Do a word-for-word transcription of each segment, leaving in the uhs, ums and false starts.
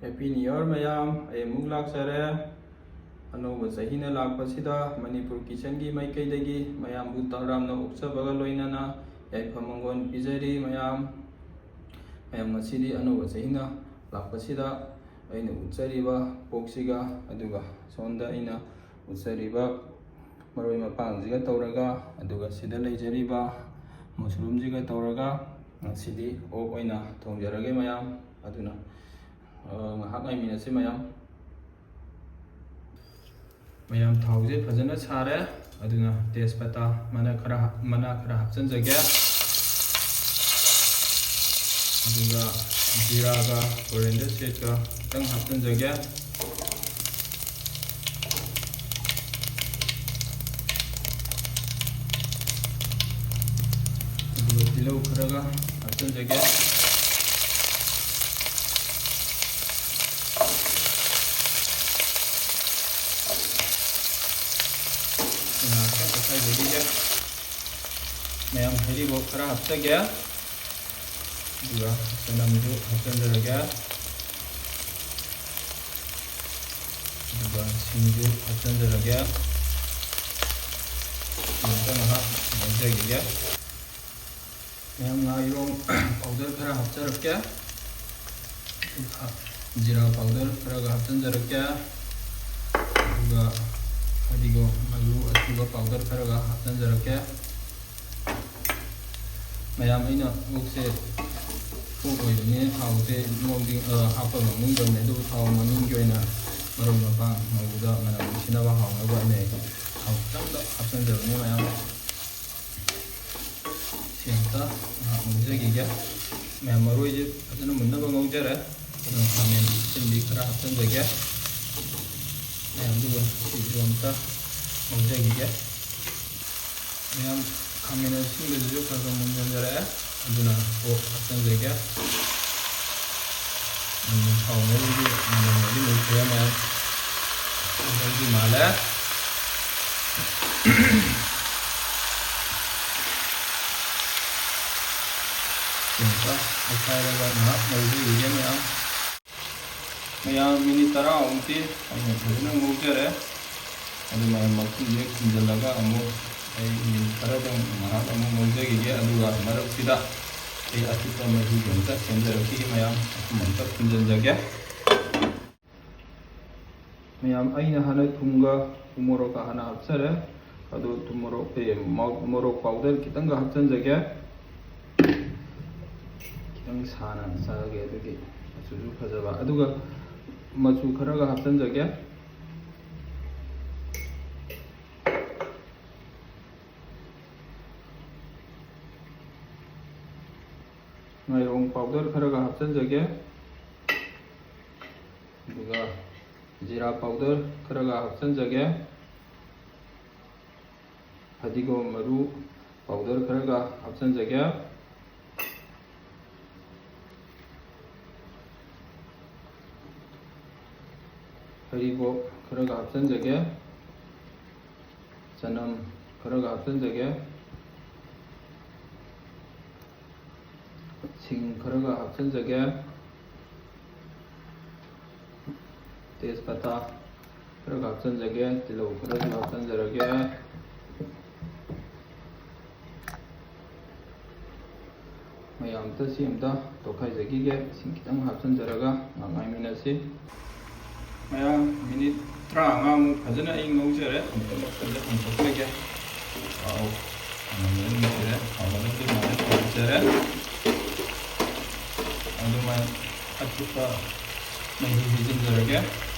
Happy New Year ꯃꯌꯥꯝ, ꯑꯩ ꯑꯃꯨꯛ ꯂꯥꯛꯆꯔꯦ꯫ ꯑꯅꯧꯕ ꯆꯍꯤꯅ ꯂꯥꯛꯄꯁꯤꯗ ꯃꯅꯤꯄꯨꯔ ꯀꯤꯆꯟꯒꯤ ꯃꯥꯏꯀꯩꯗꯒꯤ ꯃꯌꯥꯝꯕꯨ ꯇꯔꯥꯝꯅ ꯑꯣꯛꯆꯕꯒ ꯂꯣꯏꯅꯅ ꯌꯥꯏꯐ ꯃꯪꯒꯣꯜ ꯄꯤꯖꯔꯤ ꯃꯌꯥꯝ꯫ ꯃꯌꯥꯝ, ꯉꯁꯤꯗꯤ ꯑꯅꯧꯕ ꯆꯍꯤꯅ ꯂꯥꯛꯄꯁꯤꯗ ꯑꯩꯅ ꯎꯠꯆꯔꯤꯕ ꯄꯣꯛꯁꯤꯒ, ꯑꯗꯨꯒ ꯁꯣꯝꯗ ꯑꯩꯅ ꯎꯠꯆꯔꯤꯕ ꯃꯔꯣꯏ ꯃꯄꯥꯡꯁꯤꯒ ꯇꯧꯔꯒ, ꯑꯗꯨꯒ ꯁꯤꯗ ꯂꯩꯖꯔꯤꯕ ꯃꯨꯁꯔꯨꯝꯁꯤꯒ ꯇꯧꯔꯒ ꯉꯁꯤꯗꯤ ꯑꯣꯛ ꯑꯣꯏꯅ ꯊꯣꯡꯖꯔꯒꯦ ꯃꯌꯥꯝ꯫ ꯑꯗꯨꯅ, ꯑ, ꯉꯥꯏꯍꯥꯛ ꯉꯥꯏꯃꯤꯟꯅꯁꯤ ꯃꯌꯥꯝ꯫ ꯃꯌꯥꯝ, ꯊꯥꯎꯁꯦ ꯐꯖꯅ ꯁꯥꯔꯦ꯫ ꯑꯗꯨꯅ ꯇꯦꯖꯄꯇꯥ ꯃꯅꯥ ꯈꯔ ꯍꯥꯞ-, ꯃꯅꯥ ꯈꯔ ꯍꯥꯞꯆꯤꯟꯖꯒꯦ꯫ ꯑꯗꯨꯒ ꯖꯤꯔꯥꯒ coriander seedꯀ ꯈꯤꯇꯪ ꯍꯥꯞꯆꯤꯟꯖꯒꯦ꯫ ꯑꯗꯨꯒ ꯇꯤꯜꯍꯧ ꯈꯔꯒ ꯍꯥꯞꯆꯤꯟꯖꯒꯦ꯫ ꯉꯥꯏꯍꯥꯛꯇꯪ ꯑꯣꯠꯈꯥꯏꯖꯈꯤꯒꯦ꯫ ꯃꯌꯥꯝ, ꯍꯩꯔꯤꯕꯣꯞ ꯈꯔ ꯍꯥꯞꯆꯒꯦ꯫ ꯑꯗꯨꯒ ꯆꯅꯝꯁꯨ ꯍꯥꯞꯆꯤꯟꯖꯔꯒꯦ꯫ ꯑꯗꯨꯒ ꯁꯤꯡꯁꯨ ꯍꯥꯞꯆꯤꯟꯖꯔꯒꯦ꯫ ꯑꯃꯨꯛꯇ ꯉꯥꯏꯍꯥꯛ ꯉꯧꯖꯈꯤꯒꯦ꯫ ꯃꯌꯥꯝ, ꯉꯥ ꯏꯔꯣꯡ powder ꯈꯔ ꯍꯥꯞꯆꯔꯛꯀꯦ꯫ ꯑꯗꯨꯒ ꯖꯤꯔꯥ powder ꯈꯔꯒ ꯍꯥꯞꯆꯤꯟꯖꯔꯛꯀꯦ꯫ ꯑꯗꯨꯒ ꯐꯗꯤꯒꯣꯝ, ꯃꯔꯨ ꯑꯁꯨꯕ powder ꯈꯔꯒ ꯍꯥꯞꯆꯤꯟꯖꯔꯛꯀꯦ꯫ ꯃꯌꯥꯝ, ꯑꯩꯅ ꯑꯣꯛꯁꯦ, ꯑꯣꯛ ꯑꯣꯏꯕꯅꯤꯅ ꯊꯥꯎꯁꯦ ꯉꯧꯗꯤ, ꯑ, ꯍꯥꯞꯄ ꯉꯝꯅꯤꯡꯗꯕꯅꯦ, ꯑꯗꯨꯕꯨ ꯊꯥꯎ ꯃꯃꯤꯡꯒꯤ ꯑꯣꯏꯅ ꯃꯔꯣꯏ ꯃꯄꯥꯡ ꯉꯧꯕꯗ ꯃꯅꯝ ꯅꯨꯡꯁꯤꯅꯕ ꯍꯥꯎꯅꯕ ꯑꯩꯅ ꯊꯥꯎ ꯈꯤꯇꯪꯗ ꯍꯥꯞꯆꯤꯟꯖꯕꯅꯦ ꯃꯌꯥꯝ꯫ ꯁꯤ ꯑꯝꯇ ꯉꯥꯏꯍꯥꯛ ꯉꯧꯖꯈꯤꯒꯦ꯫ ꯃꯌꯥꯝ, ꯃꯔꯣꯏꯁꯦ ꯐꯖꯅ ꯃꯨꯟꯅꯕ ꯉꯧꯖꯔꯦ꯫ ꯑꯗꯨꯅ ꯈꯥꯃꯦꯟ ꯑꯁꯤꯟꯕꯤ ꯈꯔ ꯍꯥꯞꯆꯤꯟꯖꯒꯦ꯫ ꯃꯌꯥꯝ, ꯑꯗꯨꯒ ꯁꯤꯁꯨ ꯑꯝꯇ ꯉꯧꯖꯈꯤꯒꯦ꯫ ꯃꯌꯥꯝ, ꯈꯥꯃꯦꯟ ꯑꯁꯤꯟꯕꯁꯤꯁꯨ ꯈꯔ ꯈꯔ ꯃꯨꯟꯖꯟꯖꯔꯛꯑꯦ꯫ ꯑꯗꯨꯅ ꯑꯣꯛ ꯍꯥꯞꯆꯤꯟꯖꯒꯦ꯫ ꯎꯝ, ꯊꯥꯎ ꯉꯧꯕꯒꯤ ꯃꯅꯝ ꯑꯗꯨꯝ ꯅꯨꯡꯁꯤꯔꯦ ꯃꯌꯥꯝ꯫ ꯑꯗꯨꯗꯤ ꯃꯥꯜꯂꯦ꯫ ꯁꯤꯃꯇ ꯑꯣꯠꯈꯥꯏꯔꯒ ꯉꯥꯏꯍꯥꯛ ꯉꯧꯖꯈꯤꯒꯦ ꯃꯌꯥꯝ꯫ ꯃꯌꯥꯝ, ꯃꯤꯅꯤꯠ ꯇꯔꯥꯃꯨꯛꯇꯤ ꯑꯩꯅ ꯐꯖꯅ ꯉꯧꯖꯔꯦ꯫ ꯑꯗꯨ ꯃꯌꯥꯝ ꯃꯈꯨꯝꯁꯦ ꯈꯨꯝꯖꯤꯜꯂꯒ ꯑꯃꯨꯛ ꯑꯩ ꯃꯤꯅꯤꯠ ꯈꯔꯗꯪ ꯉꯥꯏꯍꯥꯛ ꯑꯃꯨꯛ ꯉꯧꯖꯈꯤꯒꯦ꯫ ꯑꯗꯨꯒ ꯃꯔꯛꯁꯤꯗ ꯑꯩ ꯑꯊꯤꯠꯄ ꯃꯍꯤꯒꯤ ꯑꯝꯇ ꯁꯦꯝꯖꯔꯛꯈꯤꯒꯦ꯫ ꯃꯌꯥꯝ ꯃꯈꯨꯝ ꯑꯝꯇ ꯈꯨꯝꯖꯤꯟꯖꯒꯦ꯫ ꯃꯌꯥꯝ, ꯑꯩꯅ ꯍꯥꯟꯅ ꯊꯨꯝꯒ ꯎꯃꯣꯔꯣꯛꯀ ꯍꯥꯟꯅ ꯍꯥꯞꯆꯔꯦ꯫ ꯑꯗꯨ ꯊꯨꯝ ꯃꯣꯔꯣꯛ, ꯑꯦ, ꯃꯣ-, ꯃꯣꯔꯣꯛ ꯄꯥꯎꯗꯔ ꯈꯤꯇꯪꯒ ꯍꯥꯞꯆꯤꯟꯖꯒꯦ꯫ ꯈꯤꯇꯪ ꯁꯥꯅ ꯆꯥꯒꯦ, ꯑꯗꯨꯒꯤ ꯃꯆꯨꯁꯨ ꯐꯖꯕ꯫ ꯑꯗꯨꯒ ꯃꯆꯨ ꯈꯔꯒ ꯍꯥꯞꯆꯤꯟꯖꯒꯦ꯫ ꯉꯥꯏꯔꯣꯡ ꯄꯥꯎꯗꯔ ꯈꯔꯒ ꯍꯥꯞꯆꯤꯟꯖꯒꯦ꯫ ꯑꯗꯨꯒ ꯖꯤꯔꯥ ꯄꯥꯎꯗꯔ ꯈꯔꯒ ꯍꯥꯞꯆꯤꯟꯖꯒꯦ꯫ ꯐꯗꯤꯒꯣꯝ ꯃꯔꯨ ꯄꯥꯎꯗꯔ ꯈꯔꯒ ꯍꯥꯞꯆꯤꯟꯖꯒꯦ꯫ ꯍꯔꯤꯕꯣꯞ ꯈꯔꯒ ꯍꯥꯞꯆꯤꯟꯖꯒꯦ꯫ ꯆꯅꯝ ꯈꯔꯒ ꯍꯥꯞꯆꯤꯟꯖꯒꯦ꯫ ꯁꯤꯡ ꯈꯔꯒ ꯍꯥꯞꯆꯤꯟꯖꯒꯦ꯫ ꯇꯦꯖꯄꯇꯥ ꯈꯔꯒ ꯍꯥꯞꯆꯤꯟꯖꯒꯦ꯫ ꯇꯤꯜꯍꯧ ꯈꯔꯁꯨ ꯍꯥꯞꯆꯤꯟꯖꯔꯒꯦ꯫ ꯃꯌꯥꯝ ꯑꯝꯇ ꯁꯤ ꯑꯝꯇ ꯇꯣꯠꯈꯥꯏꯖꯈꯤꯒꯦ꯫ ꯏꯁꯤꯡ ꯈꯤꯇꯪ ꯍꯥꯞꯆꯤꯟꯖꯔꯒ ꯉꯥꯏꯍꯥꯛ ꯉꯥꯏꯃꯤꯟꯅꯁꯤ꯫ ꯃꯌꯥꯝ, ꯃꯤꯅꯤꯠ ꯇꯔꯥꯃꯉꯥꯃꯨꯛ ꯐꯖꯅ ꯑꯩ ꯉꯧꯖꯔꯦ꯫ ꯑꯃꯨꯛꯇꯪ ꯐꯖꯅ ꯊꯣꯡꯗꯣꯛꯆꯒꯦ꯫ ꯊꯥꯎ ꯍꯥꯟꯅ ꯂꯣꯏꯅ ꯉꯧꯖꯔꯦ꯫ ꯊꯥꯎ ꯃꯅꯨꯡꯗ ꯂꯣꯏꯅ ꯊꯣꯡꯖꯔꯦ꯫ ꯑꯗꯨꯃꯥꯏꯅ ꯑꯊꯤꯠꯄ ꯃꯍꯤ ꯍꯩꯖꯤꯟꯖꯔꯒꯦ꯫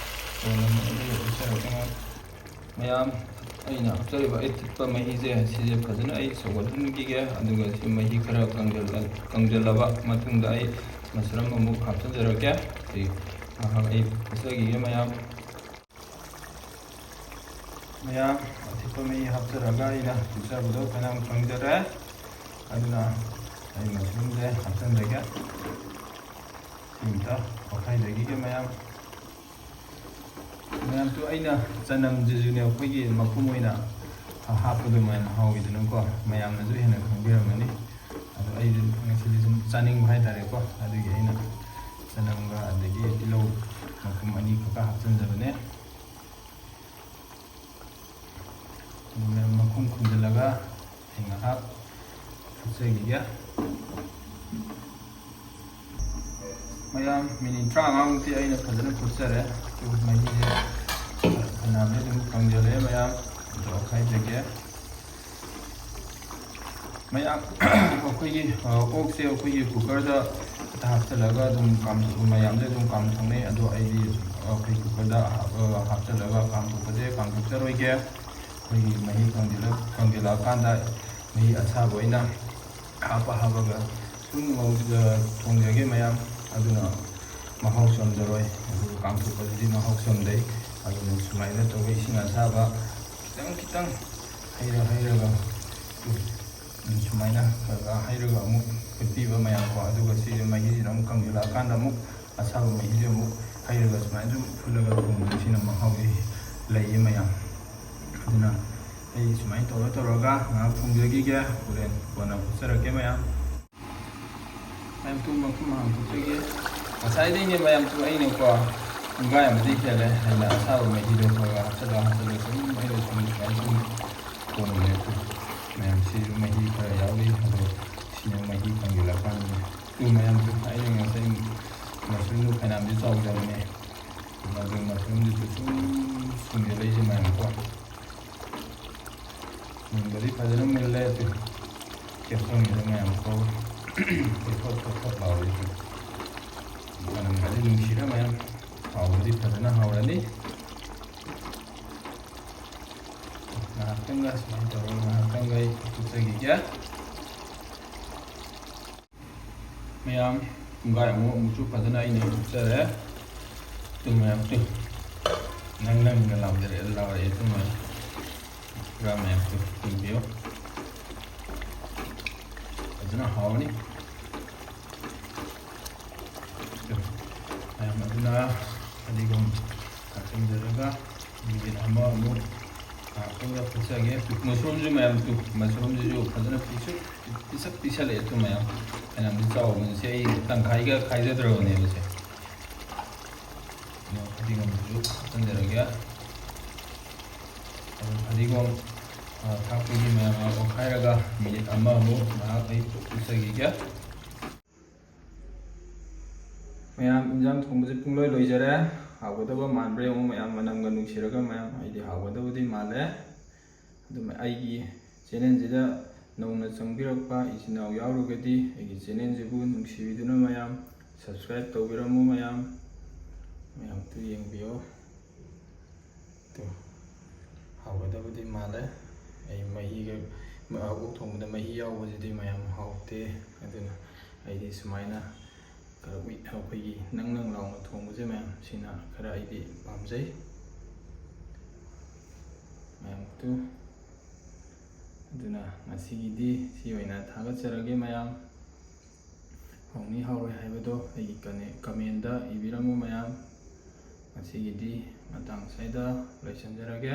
ꯀꯣꯟꯅ ꯑꯃꯨꯛ ꯑꯗꯨ ꯎꯠꯆꯔꯛꯀꯦ꯫ ꯃꯌꯥꯝ, ꯑꯩꯅ ꯍꯥꯞꯆꯔꯤꯕ ꯑꯊꯤꯠꯄ ꯃꯍꯤꯁꯦ, ꯁꯤꯁꯦ ꯐꯖꯅ ꯑꯩ ꯁꯧꯒꯠꯍꯟꯈꯤꯒꯦ꯫ ꯑꯗꯨꯒ ꯁꯤ ꯃꯍꯤ ꯈꯔ ꯀꯪꯖꯜꯂ-, ꯀꯪꯖꯜꯂꯕ ꯃꯇꯨꯡꯗ ꯑꯩ ꯃꯁꯔꯨꯝ ꯑꯃꯨꯛ ꯍꯥꯞꯆꯤꯟꯖꯔꯛꯀꯦ꯫ ꯁꯤ ꯉꯥꯏꯍꯥꯛ ꯑꯩ ꯐꯨꯠꯆꯈꯤꯒꯦ ꯃꯌꯥꯝ꯫ ꯃꯌꯥꯝ, ꯑꯊꯤꯠꯄ ꯃꯍꯤ ꯍꯥꯞꯆꯔꯒ ꯑꯩꯅ ꯐꯨꯠꯆꯕꯗꯣ ꯐꯅꯌꯥꯝ ꯀꯪꯖꯔꯦ꯫ ꯑꯗꯨꯅ ꯑꯩ ꯃꯁꯔꯨꯝꯁꯦ ꯍꯥꯞꯆꯤꯟꯖꯒꯦ꯫ ꯁꯤ ꯑꯝꯇ ꯑꯣꯠꯈꯥꯏꯖꯈꯤꯒꯦ ꯃꯌꯥꯝ꯫ ꯃꯌꯥꯝꯁꯨ ꯑꯩꯅ ꯆꯅꯝꯁꯤꯁꯨꯅꯦ, ꯑꯩꯈꯣꯏꯒꯤ ꯃꯄꯨꯝ ꯑꯣꯏꯅ ꯍꯥꯞꯄ ꯑꯗꯨꯃꯥꯏꯅ ꯍꯥꯎꯋꯤꯗꯅꯀꯣ, ꯃꯌꯥꯝꯅꯁꯨ ꯍꯦꯟꯅ ꯈꯪꯕꯤꯔꯝꯒꯅꯤ꯫ ꯑꯗꯣ ꯑꯩꯁꯨ ꯉꯁꯤꯗꯤ ꯁꯨꯝ ꯆꯥꯅꯤꯡꯕ ꯍꯥꯏꯇꯥꯔꯦꯀꯣ, ꯑꯗꯨꯒꯤ ꯑꯩꯅ ꯆꯅꯝꯒ ꯑꯗꯒꯤ ꯇꯤꯜꯍꯧ ꯊꯝꯖꯕꯅꯦ꯫ ꯑꯗꯨꯒ ꯃꯈꯨꯝ ꯈꯨꯝꯖꯤꯜꯂꯒ ꯑꯩ ꯉꯥꯏꯍꯥꯛ ꯐꯨꯠꯆꯈꯤꯒꯦ꯫ ꯃꯌꯥꯝ, ꯃꯤꯅꯤꯠ ꯇꯔꯥꯃꯉꯥꯃꯨꯛꯇꯤ ꯑꯩꯅ ꯐꯖꯅ ꯐꯨꯠꯆꯔꯦ꯫ ꯑꯗꯨ ꯃꯍꯤꯁꯦ ꯐꯅꯌꯥꯝꯗꯤ ꯑꯗꯨꯝ ꯀꯪꯁꯤꯜꯂꯛꯑꯦ ꯃꯌꯥꯝ꯫ ꯑꯗꯣ ꯈꯥꯏꯖꯒꯦ꯫ ꯃꯌꯥꯝ, ꯑꯩꯈꯣꯏꯒꯤ, ꯑ, ꯑꯣꯛꯁꯦ ꯑꯩꯈꯣꯏꯒꯤ ꯀꯨꯀꯔꯗ ꯍꯦꯛꯇ ꯍꯥꯞꯆꯤꯜꯂꯒ ꯑꯗꯨꯝ ꯀꯥꯝꯊꯣꯛ-, ꯃꯌꯥꯝꯁꯦ ꯑꯗꯨꯝ ꯀꯥꯝꯊꯣꯛꯅꯩ꯫ ꯑꯗꯣ ꯑꯩꯗꯤ ꯑꯩꯈꯣꯏ ꯀꯨꯀꯔꯗ ꯍꯥꯞ-, ꯑ, ꯍꯥꯞꯆꯤꯜꯂꯒ ꯀꯥꯝꯊꯣꯛꯄꯁꯦ ꯀꯥꯝꯊꯣꯛꯆꯔꯣꯏꯒꯦ꯫ ꯑꯩꯈꯣꯏꯒꯤ ꯃꯍꯤ ꯀꯪꯁꯤꯜꯂ-, ꯀꯪꯁꯤꯜꯂꯛꯑꯀꯥꯟꯗ ꯃꯍꯤ ꯑꯁꯥꯕ ꯑꯣꯏꯅ ꯍꯥꯞꯄ ꯍꯥꯞꯄꯒ ꯁꯨꯝ ꯉꯧ-, ꯑ, ꯊꯣꯡꯖꯒꯦ ꯃꯌꯥꯝ꯫ ꯑꯗꯨꯅ ꯃꯍꯥꯎ ꯆꯝꯖꯔꯣꯏ꯫ ꯑꯗꯨꯒ ꯀꯥꯝꯊꯣꯛꯄꯁꯤꯗꯤ ꯃꯍꯥꯎ ꯆꯝꯗꯩ꯫ ꯑꯗꯨꯅ ꯁꯨꯃꯥꯏꯅ ꯇꯧꯕ ꯏꯁꯤꯡ ꯑꯁꯥꯕ ꯈꯤꯇꯪ ꯈꯤꯇꯪ ꯍꯩꯔ ꯍꯩꯔꯒ, ꯎꯝ, ꯁꯨꯃꯥꯏꯅ ꯈꯔ ꯈꯔ ꯍꯩꯔꯒ ꯑꯃꯨꯛ ꯐꯨꯠꯄꯤꯕ ꯃꯌꯥꯝꯀꯣ꯫ ꯑꯗꯨꯒ ꯁꯤꯁꯦ ꯃꯍꯤꯁꯤꯅ ꯑꯃꯨꯛ ꯀꯪꯁꯤꯜꯂꯛꯑꯀꯥꯟꯗ ꯑꯃꯨꯛ ꯑꯁꯥꯕ ꯃꯍꯤꯁꯦ ꯑꯃꯨꯛ ꯍꯩꯔꯒ ꯁꯨꯃꯥꯏꯅ ꯁꯨꯝ ꯐꯨꯠꯂꯒ ꯊꯣꯡꯕꯁꯤꯅ ꯃꯍꯥꯎꯗꯤ ꯂꯩꯌꯦ ꯃꯌꯥꯝ꯫ ꯑꯗꯨꯅ ꯑꯩ ꯁꯨꯃꯥꯏꯅ ꯇꯧꯔ ꯇꯧꯔꯒ ꯉꯥꯏꯍꯥꯛ ꯊꯣꯡꯖꯈꯤꯒꯦ꯫ ꯍꯣꯔꯦꯟ ꯀꯣꯟꯅ ꯐꯨꯠꯆꯔꯛꯀꯦ ꯃꯌꯥꯝ꯫ ꯃꯌꯥꯝ ꯇꯨ ꯃꯈꯨꯝ ꯍꯥꯡꯗꯣꯛꯆꯒꯦ꯫ ꯉꯁꯥꯏꯗꯩꯅꯦ ꯃꯌꯥꯝ ꯇꯨ ꯑꯩꯅꯀꯣ ꯄꯨꯡꯈꯥꯏ ꯑꯃꯗꯤ ꯍꯦꯜꯂꯦ ꯑꯩꯅ ꯑꯁꯥꯕ ꯃꯍꯤꯗꯣ ꯈꯔ ꯈꯔ ꯍꯥꯞꯆꯜꯂ ꯍꯥꯞꯆꯜꯂ ꯁꯨꯝ ꯑꯩꯅ ꯁꯨꯝ ꯁꯨꯃꯥꯏꯅ ꯁꯨꯝ ꯊꯣꯡꯕꯅꯦ꯫ ꯇꯨ ꯃꯌꯥꯝ ꯁꯤꯁꯨ ꯃꯍꯤ ꯈꯔ ꯌꯥꯎꯔꯤ꯫ ꯑꯗꯣ ꯁꯤꯅ ꯃꯍꯤ ꯀꯪꯁꯤꯜꯂꯀꯥꯟꯗꯅꯦ꯫ ꯇꯨ ꯃꯌꯥꯝ ꯇꯨ ꯑꯩꯅ ꯉꯁꯥꯏ ꯃꯁꯔꯨꯝꯗꯣ ꯐꯅꯌꯥꯝꯗꯤ ꯆꯥꯎꯖꯕꯅꯦ꯫ ꯑꯗꯨ ꯃꯁꯔꯨꯝꯗꯨꯁꯨ ꯁꯨꯝ ꯁꯨꯝ ꯁꯨꯝ ꯌꯣꯜꯂꯛꯏꯁꯦ ꯃꯌꯥꯝꯀꯣ꯫ ꯃꯨꯟꯕꯗꯤ ꯐꯖꯅ ꯃꯨꯜꯂꯦ꯫ ꯑꯗꯨ ꯀꯦꯞꯁꯣꯟꯒꯤꯗ ꯃꯌꯥꯝ ꯀꯧ ꯊꯣꯠ ꯊꯣꯠ ꯊꯣꯠ ꯂꯥꯎꯔꯤ꯫ ꯑꯗꯨ ꯃꯅꯝꯒꯗꯤ ꯅꯨꯡꯁꯤꯔ ꯃꯌꯥꯝ꯫ ꯍꯥꯎꯕꯗꯤ ꯐꯖꯅ ꯍꯥꯎꯔꯅꯤ꯫ ꯉꯥꯏꯍꯥꯛꯇꯪꯒ ꯁꯨꯃꯥꯏꯅ ꯇꯧꯔꯒ ꯉꯥꯏꯍꯥꯛꯇꯪꯒ ꯑꯩ ꯐꯨꯠꯆꯈꯤꯒꯦ꯫ ꯃꯌꯥꯝ, ꯄꯨꯡꯈꯥꯏ ꯑꯃꯨꯛ ꯑꯃꯨꯛꯁꯨ ꯐꯖꯅ ꯑꯩꯅ ꯐꯨꯠꯆꯔꯦ꯫ ꯇꯨ ꯃꯌꯥꯝ ꯇꯨ꯫ ꯅꯪ ꯅꯪꯅ ꯂꯥꯎꯖꯔꯛꯑꯦ, ꯂꯥꯎꯔꯛꯑꯦ ꯇꯨ ꯃꯌꯥꯝ꯫ ꯄꯨꯔꯥ ꯃꯌꯥꯝ ꯇꯨ ꯌꯦꯡꯕꯤꯌꯨ꯫ ꯐꯖꯅ ꯍꯥꯎꯔꯅꯤ꯫ ꯇꯨ꯫ ꯃꯌꯥꯝ ꯑꯗꯨꯅ ꯐꯗꯤꯒꯣꯝ ꯍꯥꯞꯆꯤꯟꯖꯔꯒ ꯃꯤꯅꯤꯠ ꯑꯃꯃꯨꯛ ꯉꯥꯏꯍꯥꯛꯇꯪꯒ ꯐꯨꯠꯆꯒꯦ꯫ ꯃꯁꯔꯨꯝꯁꯨ ꯃꯌꯥꯝ ꯇꯨ, ꯃꯁꯔꯨꯝꯁꯤꯁꯨ ꯐꯖꯅ ꯄꯤꯁꯛ, ꯄꯤꯁꯛ ꯄꯤꯁꯜꯂꯛꯑꯦ ꯇꯨ ꯃꯌꯥꯝ꯫ ꯐꯅꯌꯥꯝꯗꯤ ꯆꯥꯎꯕꯅꯤ꯫ ꯁꯤ ꯑꯩ ꯇꯪꯈꯥꯏꯒ ꯈꯥꯏꯖꯗ꯭ꯔꯕꯅꯦꯕ ꯁꯦ꯫ ꯐꯗꯤꯒꯣꯝꯁꯨ ꯍꯥꯞꯆꯤꯟꯖꯔꯒꯦ꯫ ꯑꯗꯨ ꯐꯗꯤꯒꯣꯝ, ꯑ, ꯊꯥꯛꯄꯒꯤ ꯃꯌꯥꯝ ꯉꯥꯏꯍꯥꯛ ꯑꯣꯠꯈꯥꯏꯔꯒ ꯃꯤꯅꯤꯠ ꯑꯃꯃꯨꯛ ꯉꯥꯏꯍꯥꯛ ꯑꯩ ꯎꯠꯆꯈꯤꯒꯦ꯫ ꯃꯌꯥꯝ, ꯏꯟꯖꯥꯡ ꯊꯣꯡꯕꯁꯦ ꯄꯨꯡꯂꯣꯏ ꯂꯣꯏꯖꯔꯦ꯫ ꯍꯥꯎꯒꯗꯕ ꯃꯥꯟꯕ꯭ꯔꯥ ꯌꯦꯡꯉꯨ ꯃꯌꯥꯝ, ꯃꯅꯝꯒ ꯅꯨꯡꯁꯤꯔꯒ ꯃꯌꯥꯝ, ꯑꯩꯗꯤ ꯍꯥꯎꯒꯗꯕꯗꯤ ꯃꯥꯜꯂꯦ꯫ ꯑꯗꯨꯝ ꯑꯩꯒꯤ ꯆꯦꯅꯦꯜꯁꯤꯗ ꯅꯧꯅ ꯆꯪꯕꯤꯔꯛꯄ ꯏꯆꯤꯟ ꯏꯅꯥꯎ ꯌꯥꯎꯔꯒꯗꯤ ꯑꯩꯒꯤ ꯆꯦꯅꯦꯜꯁꯤꯕꯨ ꯅꯨꯡꯁꯤꯕꯤꯗꯨꯅ ꯃꯌꯥꯝ subscribe ꯇꯧꯕꯤꯔꯝꯃꯨ ꯃꯌꯥꯝ꯫ ꯃꯌꯥꯝꯁꯨ ꯌꯦꯡꯕꯤꯌꯣ꯫ ꯑꯗꯨ ꯍꯥꯎꯒꯗꯕꯗꯤ ꯃꯥꯜꯂꯦ꯫ ꯑꯩ ꯃꯍꯤꯒ, ꯑꯣꯛ ꯊꯣꯡꯕꯗ ꯃꯍꯤ ꯌꯥꯎꯕꯁꯤꯗꯤ ꯃꯌꯥꯝ ꯍꯥꯎꯇꯦ꯫ ꯑꯗꯨꯅ ꯑꯩꯗꯤ ꯁꯨꯃꯥꯏꯅ ꯈꯔ ꯎꯏ-, ꯑꯩꯈꯣꯏꯒꯤ ꯅꯪ ꯅꯪ ꯂꯥꯎꯅ ꯊꯣꯡꯕꯁꯦ ꯃꯌꯥꯝ, ꯁꯤꯅ ꯈꯔ ꯑꯩꯗꯤ ꯄꯥꯝꯖꯩ꯫ ꯃꯌꯥꯝ ꯑꯗꯨ, ꯑꯗꯨꯅ ꯉꯁꯤꯒꯤꯗꯤ ꯁꯤ ꯑꯣꯏꯅ ꯊꯥꯒꯠꯆꯔꯒꯦ ꯃꯌꯥꯝ꯫ ꯍꯥꯎꯅꯤ ꯍꯥꯎꯔꯣꯏ ꯍꯥꯏꯕꯗꯣ ꯑꯩꯒꯤ ꯀꯅꯦ-, comment ꯏꯕꯤꯔꯝꯃꯨ ꯃꯌꯥꯝ꯫ ꯉꯁꯤꯒꯤꯗꯤ ꯃꯇꯥꯡ ꯑꯁꯤꯗ ꯂꯣꯏꯁꯤꯟꯖꯔꯒꯦ꯫